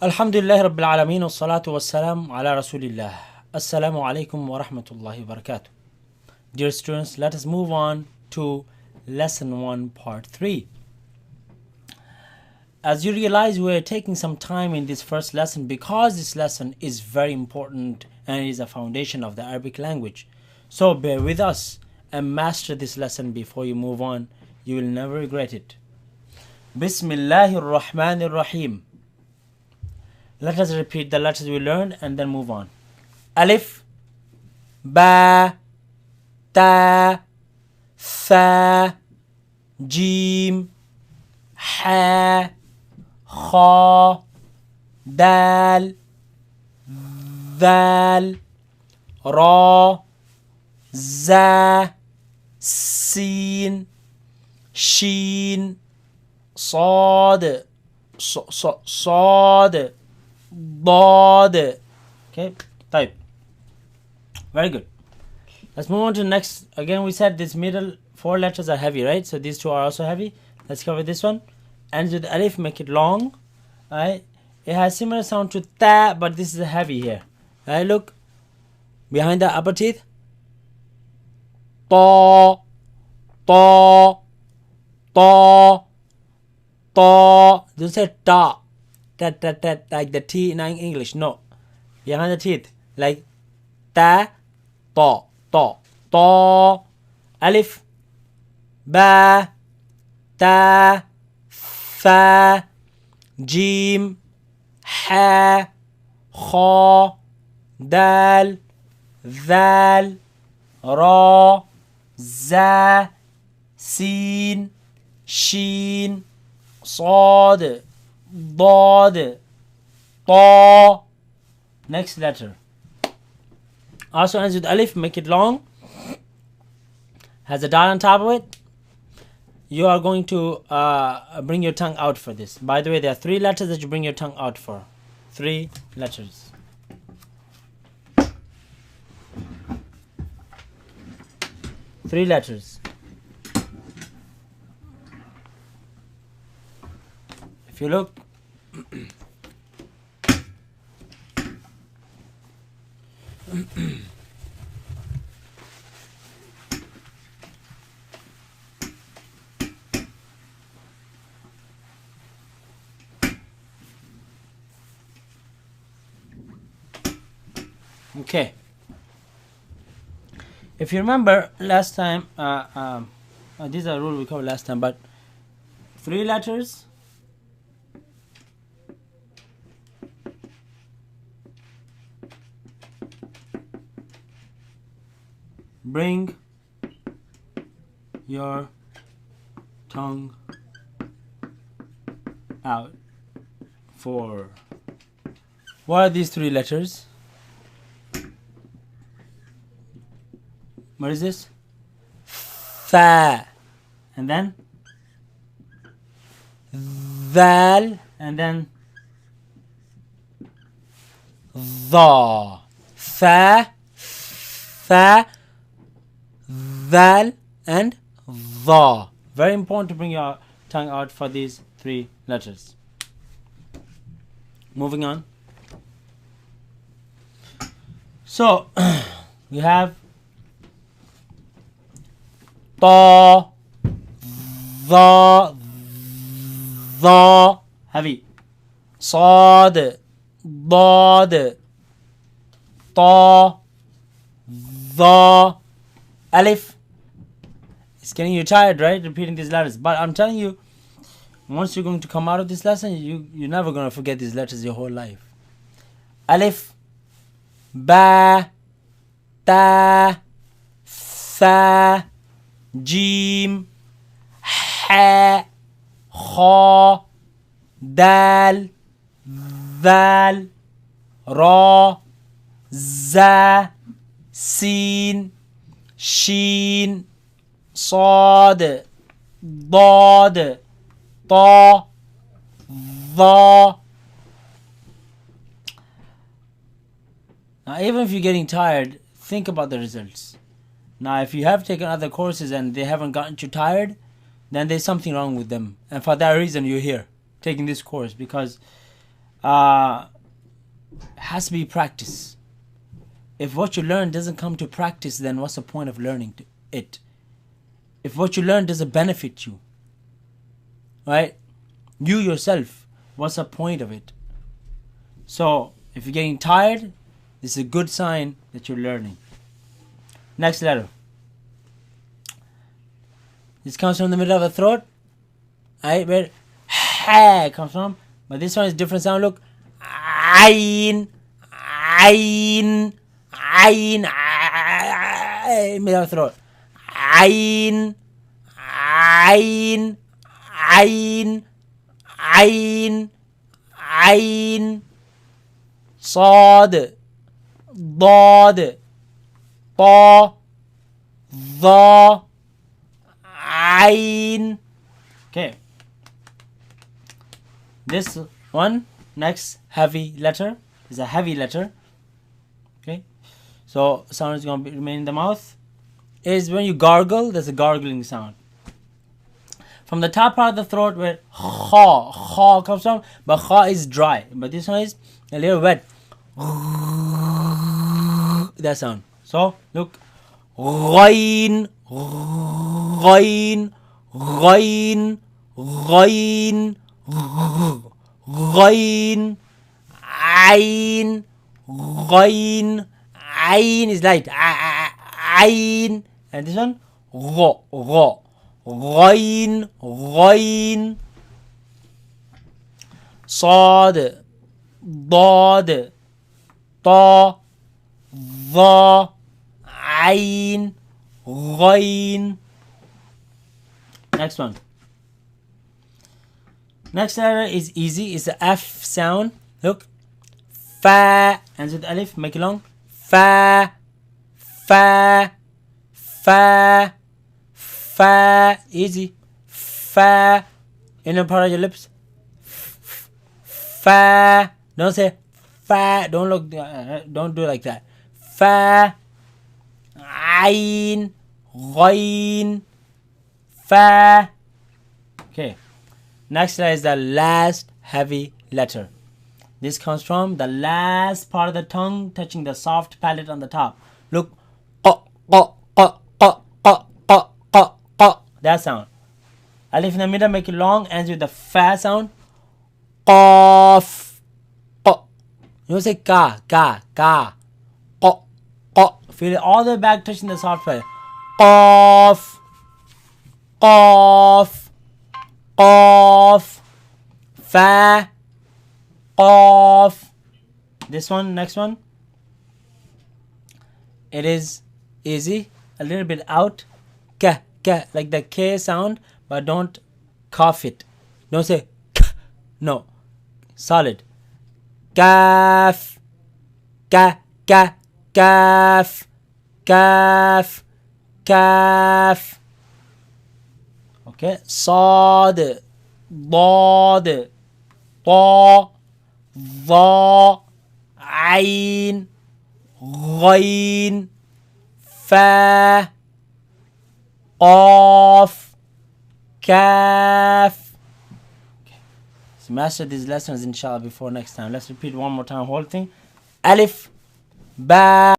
Alhamdulillah Rabbil Alameen wa salatu wa salam ala Rasulillah. Assalamu alaikum wa rahmatullahi wa barakatuh. Dear students, let us move on to lesson 1 part 3. As you realize, we are taking some time in this first lesson because this lesson is very important and is a foundation of the Arabic language. So bear with us and master this lesson before you move on. You will never regret it. Bismillahir Rahmanir Rahim. Let us repeat the letters we learned and then move on. Alif, Ba, Ta, Tha, Jim, Ha, Kha, Dal, Dhal, Ra, Za, Sin, Shin, Sad, Sad, Dad. Okay, type. Very good. Let's move on to the next. Again, we said this middle four letters are heavy, right? So these two are also heavy. Let's cover this one. Ends with alif, make it long. Right? It has similar sound to ta, but this is heavy here. Right? Look behind the upper teeth. Ta, ta, ta, ta. Don't say ta, ta, ta, ta, like the T in English. No, behind the teeth, like ta, ta, ta, ta. Alif, ba, ta, tha, jim, ha, kha, dal, dhal, ra, za, sin, shin, sad, dad, ta. Next letter also ends with alif, make it long, has a dot on top of it. You are going to bring your tongue out for this. By the way, there are three letters that you bring your tongue out for. Three letters. Three letters. If you look, okay. If you remember last time, these are rule we covered last time, but three letters. Bring your tongue out for. What are these three letters? What is this? Tha, and then Dhal, and then Dha. Tha, Tha, Dhal, and Dha. Very important to bring your tongue out for these three letters. Moving on. So we have Ta, Dha, Dha, heavy. Sad, Dad, Ta, Dha, Alif. It's getting you tired, right? Repeating these letters. But I'm telling you, once you're going to come out of this lesson, you're never going to forget these letters your whole life. Alif, Ba, Ta, Tha, Jim, Ha, Kha, Dal, Dhal, Ra, Za, Sin, Shin, Sad, Dad, Ta, Dha. Now, even if you're getting tired, think about the results. Now, if you have taken other courses and they haven't gotten you tired, then there's something wrong with them. And for that reason, you're here taking this course, because Has to be practice. If what you learn doesn't come to practice, then what's the point of learning it? If what you learn doesn't benefit you, right? You yourself, what's the point of it? So, if you're getting tired, this is a good sign that you're learning. Next letter. This comes from the middle of the throat. Right, where ha comes from. But this one is different sound. Look. Ayn, ayn, ayn, middle of the throat. Ayn, ayn, ayn, ayn, ayn. Sad, dad, ta, dha, ayn. Okay. This one, next heavy letter, is a heavy letter. Okay. So sound is going to remain in the mouth. Is when you gargle, there's a gargling sound. From the top part of the throat where kha, kha comes from, but kha is dry. But this one is a little wet. That sound. So look. Ghain, ghain, ghain, ghain, ghain, ain, ghain, ain is light. Ain. And this one, gha, gha. Ghain, ghain. Sad, dad, ta, dha, ain, ghain. Next one. Next letter is easy. It's the F sound. Look. Fa. Ends with alif. Make it long. Fa. Fa. Fa. Fa. Easy. Fa. Inner part of your lips. Fa. Don't say fa. Don't look. Don't do it like that. Fa. Ain. Ghain. Fa. Okay. Next letter is the last heavy letter. This comes from the last part of the tongue touching the soft palate on the top. Look. Qa, qa, qa, qa, qa, qa, qa, qa. That sound. Alif in the middle, make it long, ends with the fa sound. Qaf. Qa. You don't say ka, ka, ka. Qa, qa. Feel it all the way back touching the soft palate. Qaf. Qaf. Qaf. Fa. Qaf. This one, next one. It is easy. A little bit out. K, K, like the K sound, but don't cough it. Don't say K. No. Solid. Kaf. Ka, ka, kaf. Kaf. Kaf. Okay. Sad, dad, ta, dha, ain, ghain, fa, qaf, kaf. Okay. So master these lessons inshallah before next time. Let's repeat one more time whole thing. Alif, ba.